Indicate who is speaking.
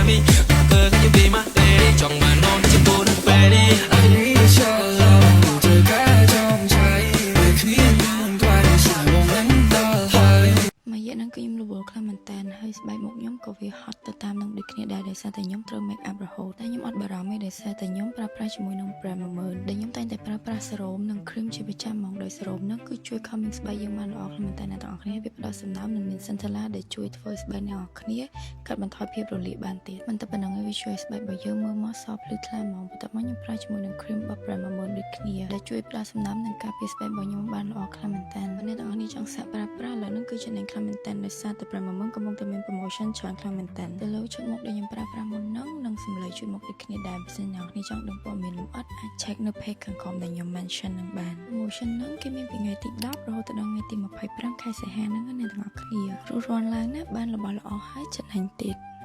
Speaker 1: me. Can you be my lady? ចង់បានអូនជាពូន baby.
Speaker 2: I need your love เธอแค่จงใจไม่เคลียร์มันไกลสายวงนั้นដល់ហើយ
Speaker 3: មួយរយៈហ្នឹងគឺខ្ញុំរវល់ខ្លាំងមែនតើហើយស្បែកមុខខ្ញុំក៏វាហត់ទៅតាមនឹងដូចគ្នាដែរដោយសារតែខ្ញុំត្រូវ make up រហូតតែខ្ញុំអត់បារម្ភទេដោយសារតែខ្ញុំប្រើប្រាស់ជាមួយនឹង brand 10000ដែលខ្ញុំតែងតែប្រើប្រាស់ serum និង cream ជាប្រចាំហ្មងដោយ serum ហ្នឹងគឺជួយ calming ស្បែកយើងបានល្អខ្លាំងមែនតើអ្នកទាំងអស់គ្នាវាផ្ដល់សំណើមនិងមាន centella ដែលជួយធ្វើឲ្យស្បែកអ្នកទាំងអស់គ្នាកាត់បន្ថយភាពរលាកបានទៀតមិនតែប៉ុណ្ណឹងទេវាជួយឲ្យស្បែករបស់យើងមើលមកសភ្លឺថ្លាហ្មងបន្ទាប់មកខ្ញុំប្រើជាមួយនឹង cream របស់ brand 10000ដូចគ្នាដែលជួយផ្ដល់សំណើមនិងការពារស្បែករបស់ខ្ញុំបានល្អខ្លាំងមែនតើបើអ្នកទាំងអស់គ្នាចង់សាកប្រើប្រាស់ឥឡូវហ្នឹងគឺចំណេញខ្លាំងមែនតើដោយសារតែ brand 10000កំពុងតែមាន promotion ច្រើនខ្លាំងមែនតើទៅលើឈុតមុខដែលខ្ញុំប្រើប្រាស់មុនហ្នឹងនិងសម្លេងឈុតមុខដូចគ្នាដែរបើសិនអ្នកទាំងអស់គ្នាចង់ដឹងព័ត៌មានលម្អិតអាច check នៅ page ខាងក្រោមដែលខ្ញុំ mention ហ្នឹងបាន promotion ហ្នឹងគេមានពីថ្ងៃទី10រហូតដល់ថ្ងៃទី25ខែសីហាហ្នឹងណាអ្នកទាំងអស់គ្នារួសរាន់ឡើងណាបានរបស់ល្អហើយចំណេញទៀត។